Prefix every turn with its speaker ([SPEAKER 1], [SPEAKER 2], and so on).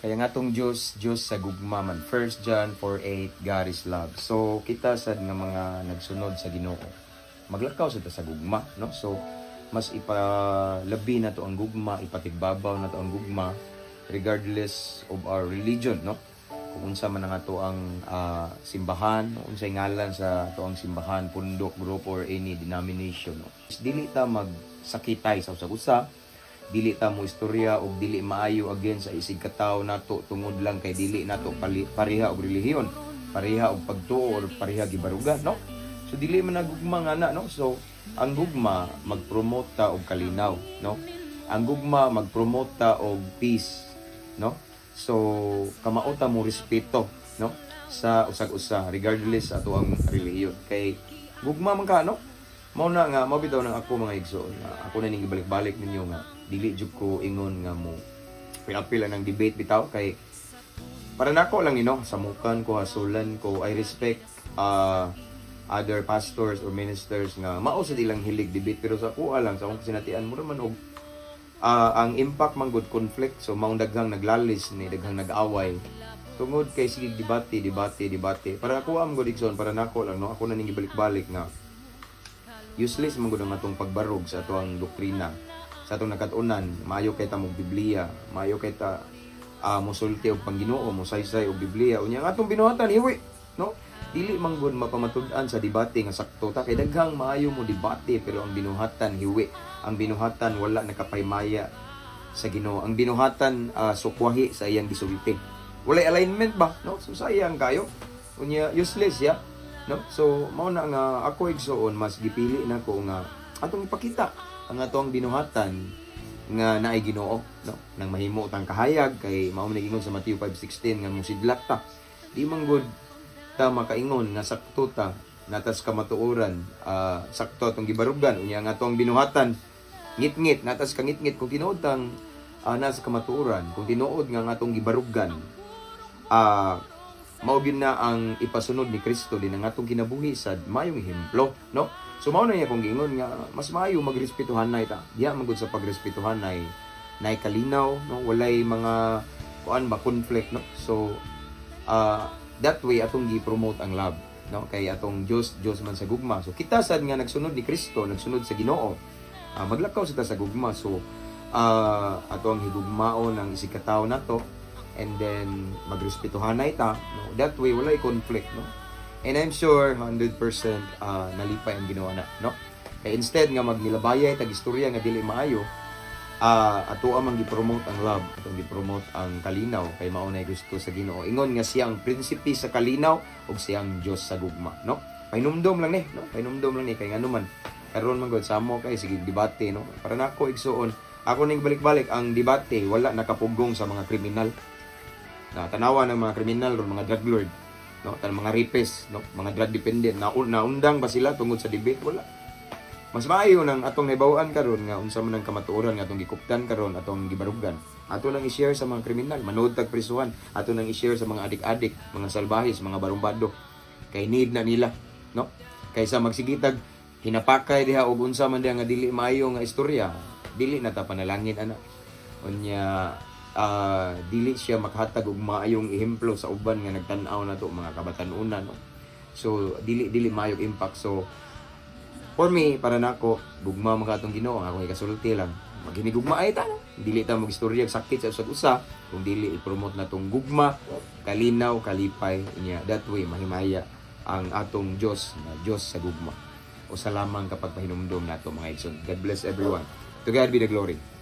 [SPEAKER 1] Kaya nga atong Diyos, Diyos sa gugma man. 1 John 4:8, God is love. So kita sad nga mga nagsunod sa Ginoo, maglakaw sad ta sa gugma, no? So mas ipalabi na to ang gugma, ipatigbabaw na to ang gugma regardless of our religion, no? Kung unsa man ang ato ang simbahan, unsay ngalan sa ato ang simbahan, pundok, grupo or any denomination, no? Dili ta magsakitay sa usag-usa, dili ta mo istorya og dili maayo against sa isig katawo nato tungod lang kay dili nato pareha og relihiyon, pareha og pagtuo or pareha gibaruga, no? So dili man nagugma nga na, no? So ang gugma, mag-promote ta og kalinaw, no? Ang gugma, mag-promote ta og peace, no? So kamao ta mo respeto, no, sa usag-usa regardless ato ang relihiyon kay gugma man ka, no? Mao na nga mao bitaw nang ako, mga igsoon, nga ako na ning gibalik-balik ninyo nga dili jud ko ingon nga mo apil ng debate bitaw kay para nako lang ni, no, samukan ko, hasulan ko. I respect other pastors or ministers nga mao sa ilang hilig debate, pero sa kuha lang, sa akong kasinatian, mo man og ang impact man good conflict. So maong daghang naglalis ni, daghang nag-away tungod kay sige debate, debate, debate. Para ako am good, igsoon, para nako lang, no, ako na ning gibalik-balik nga useless man gud ang atong pagbarog sa atoang doktrina, sa atong nakat-unan. Maayo kay ta mo Biblia, maayo kay ta mosulti og pangginoo, mosaysay og Biblia, unya ang atong binuhatan hiwi, no? Dili man gud mapamatud-an sa debate nga sakto ta kay daghang maayo mo debate pero ang binuhatan hiwi, ang binuhatan wala nakapaymaya sa Ginoo, ang binuhatan sukwahi sa iyang gisulti, walay alignment ba, no? So sayang kayo, unya useless ya, no? So mao na nga ako, igsoon, mas gipili na ko nga atong ipakita ang atong binuhatan nga naay Ginoo, no, nang mahimo tang kahayag kay mao man giingon sa Matthew 5:16 nga mosidlak ta. Di man gud ta makaingon nga sakto ta natas kamatuoran, sakto atong gibarugan, unya nga atong binuhatan ngit-ngit, natas kangit-ngit. Kung tinuod tang nasa kamatuoran, kung tinuod nga ang atong gibarugan mao gyud na ang ipasunod ni Kristo din ang atong kinabuhi sad maayong ehemplo, no? So mao na niya kung giingon nga mas maayo magrespetuhan ta. Diha man gud sa pagrespetuhan nay nay kalinaw, no? Walay mga kuan ba, conflict, no? So that way atong gi-promote ang love, no? Kay atong Dios, Dios man sa gugma. So kita sad nga nagsunod ni Kristo, nagsunod sa Ginoo, maglakaw sa ta sa gugma. So ato ang higugmaon ang isig katawo nato and then magrespetuhanay ta, no? That way walay conflict, no? And I'm sure 100% nalipay ang Ginoo na, no? Kay instead nga magnilabayay tag istorya nga dili maayo, ato amang gi-promote ang love, atong gi-promote ang kalinaw kay mao nay gusto sa Ginoo. Ingon nga siya ang prinsipe sa kalinaw ug siya ang Dios sa gugma, no? Pahinumdom lang ni, no? Pahinumdom lang ni kay ngano man karon man gud samo kay sige debate, no? Para nako, igsuon, ako ning balik-balik, ang debate wala nakapugong sa mga kriminal. Na tanawa ng mga kriminal ron, mga drug lord, no, tan mga rapist, no, mga drug dependent, na naundang ba sila tungod sa debate? Wala. Mas maayo nang atong nahibaw-an karon nga unsa man ang kamatuoran nga atong gikuptan karon, atong gibarugan, ato nang i-share sa mga kriminal manood tag prisuhan, ato nang i-share sa mga adik-adik, mga salbahis, mga barumbado kay need na nila, no, kaysa magsigitag hinapakay diha og unsa man diha nga dili maayo nga istorya. Dili na ta panalangin ana. Unya dili siya makahatag og maayong ehemplo sa uban nga nagtan-aw nato, mga kabatan-unan, no? So dili maayong impact. So for me, para nako, gugma man katong Ginoo. Ang akong ikasulti lang, maghinigugma ay ta, no? Dili ta mag-istorya sakit sa usag-usa kung dili i-promote natong gugma, kalinaw, kalipay. Inya that way mahimaya ang atong Dios nga Dios sa gugma. O sa lamang kapag pahinumdom nato, mga igsoon. God bless everyone. To God be the glory.